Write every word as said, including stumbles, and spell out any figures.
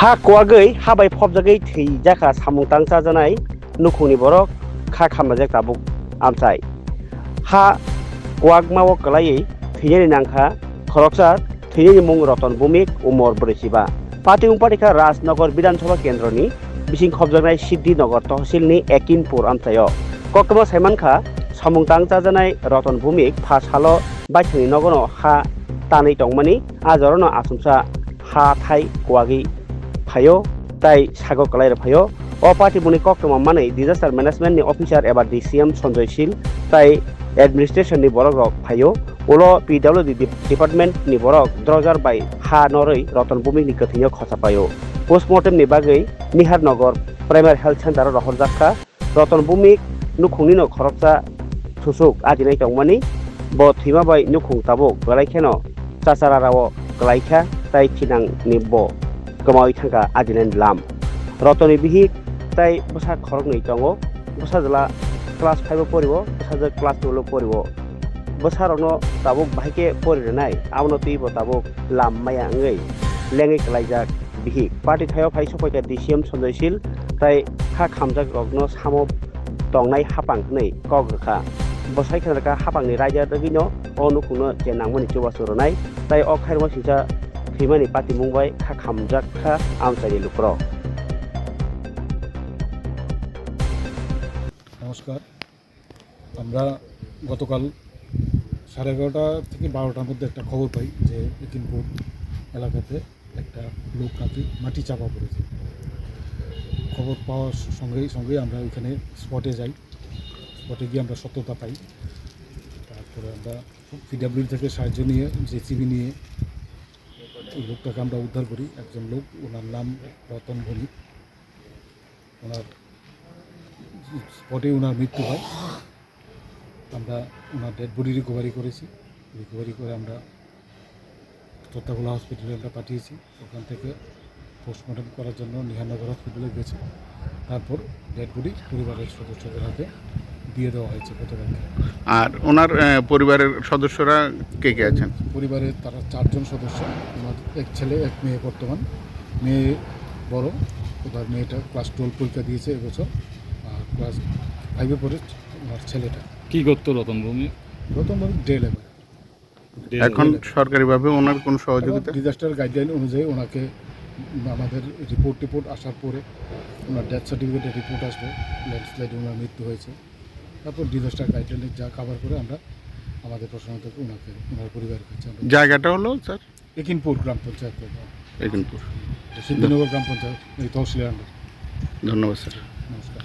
Ha kuagwi ha bai phobjagwi thwijakha samung tang chajanai nukhungni borok kha khamrajak tabuk amchai. Ha kuagmao kwlaiwi thwinani nangkha khoroksa, thwinani mung Roton Bhumik, umor brwi chiba. Pati wngpani kha Rajnagar Bidhan Sabha Kendroni bising khobjaknai Siddhi Nagar Tohsilni Ekinpur amchaio. Koktwma saimankha, samung tang chajanai Roton Bhumik pha salo baithangni nogono ha tanwi tongmani, a jorano achomsa ha thai kuagwi phaio, tai sago kwlai rw phaio. O party boni koktwma manwi Disaster Management ni officer eba D C M Sanjoy Sil tai administration ni borok rok phaio. Ulo P W D dep-, department ni borok drojar bai ha norwi Roton Bhumik ni kwthwino khosa paio. Postmortem ni bagwi Niharnagar Primary Health Center o rohorjak kha. Roton Bhumik nukhungni no khoroksa susuk ajinai tongmani, bo thwima bai nukhung tabuk belai kheno chachararao kwlaikha, tai thinangni bo kwmawi thangkha ajinani lam. Rotoni bihik tai bwsa khoroknwi tongo, bwsajwla class five o porio, bwsajwk class twelve o porio. Bwsarokno tabuk bahai khe pori rwnai, abono twibo tabuk lam maya wngwi lengwi kwlaijak bihik. Party thaio phai sokphaikha D C M Sanjoy Sil tai kha khamjak rokno samo tongnai hapang hwnwi kok rwkha. Bo sai khna rwkha hapangni raida rwgwino o nukhungno je nangmani chubachu rwnai, tai o khairokma singcha thwimani patimung bai kha khamjak kha amchaini lukurok. নমস্কার। আমরা গতকাল সাড়ে এগারোটা থেকে বারোটার মধ্যে একটা খবর পাই যে একিমপুর এলাকাতে একটা লোক নাকি মাটি চাপা পড়েছে। খবর পাওয়ার সঙ্গেই সঙ্গেই আমরা ওইখানে স্পটে যাই। স্পটে গিয়ে আমরা সত্যতা পাই। তারপরে আমরা পিডাব্লিউডি থেকে সাহায্য নিয়ে, জেসিবি নিয়ে ওই লোকটাকে আমরা উদ্ধার করি। একজন লোক, ওনার নাম রতন ভৌমিক। ওনার স্পটে ওনার মৃত্যু হয়। আমরা ওনার ডেড বডি রিকভারি করেছি। রিকভারি করে আমরা তক্তাগোলা হসপিটালে আমরা পাঠিয়েছি। ওখান থেকে পোস্টমর্টম করার জন্য নিহানগর হসপিটালে গেছে। তারপর ডেড বডি পরিবারের সদস্যদের হাতে দিয়ে দেওয়া হয়েছে গতকালকে। আর ওনার, আহ, পরিবারের সদস্যরা কে কে আছেন? পরিবারের তারা চারজন সদস্য, ওনার এক ছেলে, এক মেয়ে বর্তমান। মেয়ে বড়, ওনার মেয়েটা ক্লাস টুয়েলভ পরীক্ষা দিয়েছে এবছর, আর ক্লাস ফাইভে পড়ে ওনার ছেলেটা। কি করতো রতন ভৌমিক? রতন ভৌমিক ডে লেবার। এখন সরকারিভাবে ওনার কোনো সহযোগিতা? ডিজাস্টার গাইডলাইন অনুযায়ী ওনাকে আমাদের রিপোর্ট টিপোর্ট আসার পরে ওনার ডেথ সার্টিফিকেটের রিপোর্ট আসবে, ল্যান্ডস্লাইডে ওনার মৃত্যু হয়েছে। তারপর ডিজাস্টার গাইডলাইনে যা কভার করে আমরা আমাদের প্রশাসন থেকে ওনাকে, ওনার পরিবারের কাছে আমরা জায়গাটা হলো, স্যার? একিনপুর গ্রাম পঞ্চায়েত। একিনপুর। সিদ্ধিনগর গ্রাম পঞ্চায়েত, এই তহসিলের আন্ডার। ধন্যবাদ, স্যার। নমস্কার।